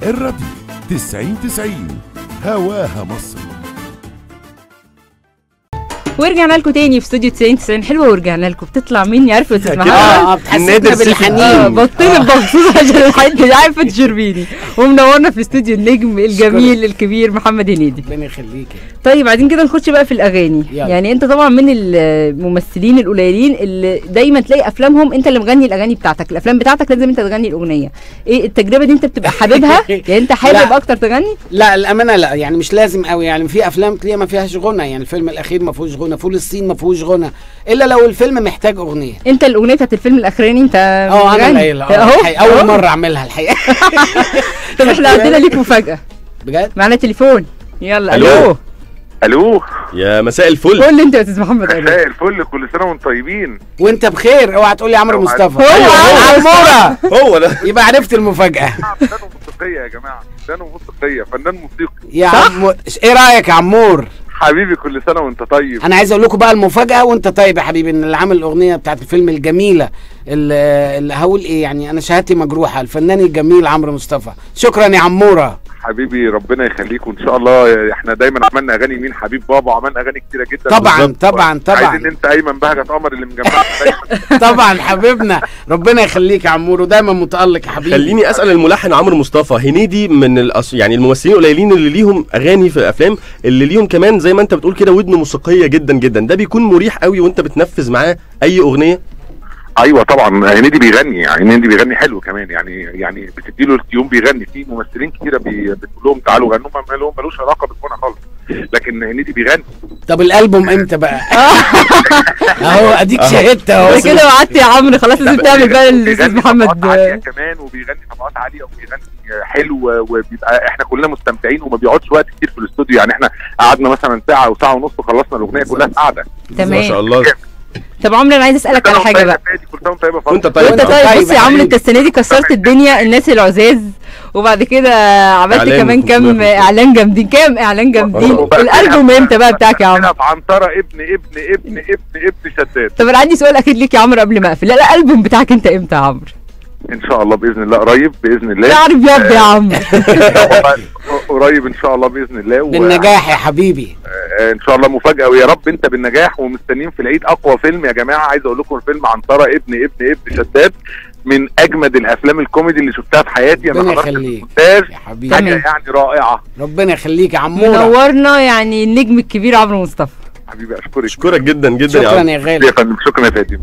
الراديو 90 90 هواها مصر. ورجعنا لكم تاني في استوديو 90 90. حلوة ورجعنا لكم، بتطلع مني عارفه تسمعها. بتحسسنا بالحنين. بطلب مخصوص عشان الحتة دي عارفه تشربيني. ومنورنا في استوديو النجم الجميل الكبير محمد هنيدي. ربنا يخليكي. طيب عايزين كده نخش بقى في الاغاني. يلا. يعني انت طبعا من الممثلين القليلين اللي دايما تلاقي افلامهم انت اللي مغني الاغاني بتاعتك، الافلام بتاعتك لازم انت تغني الاغنية. ايه التجربة دي انت بتبقى حاببها؟ يعني انت حابب اكتر تغني؟ لا الامانة لا، يعني مش لازم قوي. يعني في افلام تلاقيها ما فيهاش غنى، يعني الفيلم الاخير ما فيهوش غنى، فول الصين ما فيهوش غنى، الا لو الفيلم محتاج اغنية. انت الاغنية بتاعت الفيلم الاخراني انت انا اللي اول مرة اعملها الحقيقة. طب احنا عندنا ليك مفاجاة بجد، معانا تليفون. يلا الو. الو يا مساء الفل. قول لي انت يا استاذ محمد. مساء الفل، كل سنة وانتم طيبين. وانت بخير. اوعى تقول لي عمرو مصطفى. هو عموره هو ده، يبقى عرفت المفاجاة. فنان موسيقية يا جماعة، فنان موسيقية، فنان موسيقي يا عم. ايه رايك يا عمور؟ حبيبي كل سنة وانت طيب. انا عايز اقول لكم بقى المفاجاة وانت طيب يا حبيبي، ان اللي عامل الاغنية بتاعت الفيلم الجميلة اللي هقول ايه، يعني انا شهادتي مجروحة، الفنان الجميل عمرو مصطفى. شكرا يا عموره حبيبي، ربنا يخليك. وان شاء الله احنا دايما عملنا اغاني مين حبيب بابا، وعملنا اغاني كتيرة جدا. طبعا طبعا طبعا. عايزين انت ايمن بهجت قمر اللي مجمعنا دايما. طبعا حبيبنا، ربنا يخليك يا عمور ودايما متالق يا حبيبي. خليني اسال الملحن عمرو مصطفى، هنيدي من يعني الممثلين القليلين اللي ليهم اغاني في الافلام، اللي ليهم كمان زي ما انت بتقول كده ودن موسيقية جدا جدا، ده بيكون مريح قوي وانت بتنفذ معاه اي اغنية؟ ايوه طبعا، هنيدي بيغني، يعني هنيدي بيغني حلو كمان، يعني بتدي له ال tune بيغني. في ممثلين كتيرة بتقول لهم تعالوا غنوا، ما لهم ملوش علاقة بالغنى خالص، لكن هنيدي بيغني. طب الالبوم امتى بقى؟ اهو اديك شهدت اهو كده. وقعدت يا عمرو خلاص لازم تعمل بقى الاستاذ محمد. طبقات عالية كمان، وبيغني طبقات عالية وبيغني حلو، وبيبقى احنا كلنا مستمتعين، وما بيقعدش وقت كتير في الاستوديو. يعني احنا قعدنا مثلا ساعة وساعة ونص وخلصنا الاغنية كلها في قعدة. تمام ما شاء الله. طب عمرو انا عايز اسالك على حاجة بقى. وانت طيب. وانت طيب. بص يا عمرو، انت السنة دي كسرت الدنيا، الناس العزاز، وبعد كده عملت كمان كام اعلان جامدين، كام اعلان جامدين. الالبوم امتى بقى بتاعك يا عمرو؟ عنتره ابن ابن ابن ابن ابن شداد. طب انا عندي سؤال اخير ليك يا عمرو قبل ما اقفل. لا الالبوم بتاعك انت امتى يا عمرو؟ ان شاء الله باذن الله قريب باذن الله. تعرف يا عمرو. قريب ان شاء الله باذن الله. بالنجاح يا حبيبي ان شاء الله، مفاجاة ويا رب انت بالنجاح. ومستنيين في العيد اقوى فيلم يا جماعة. عايز اقول لكم الفيلم عنتره ابن ابن ابن شداد من اجمد الافلام الكوميدي اللي شفتها في حياتي. انا حضرت المونتاج يا حبيبي، حاجة يعني رائعة. ربنا يخليك يا عموره، منورنا يعني النجم الكبير عمرو مصطفى. حبيبي اشكرك، اشكرك جدا جدا يا عمرو. شكرا يا غالي. شكرا يا فادي.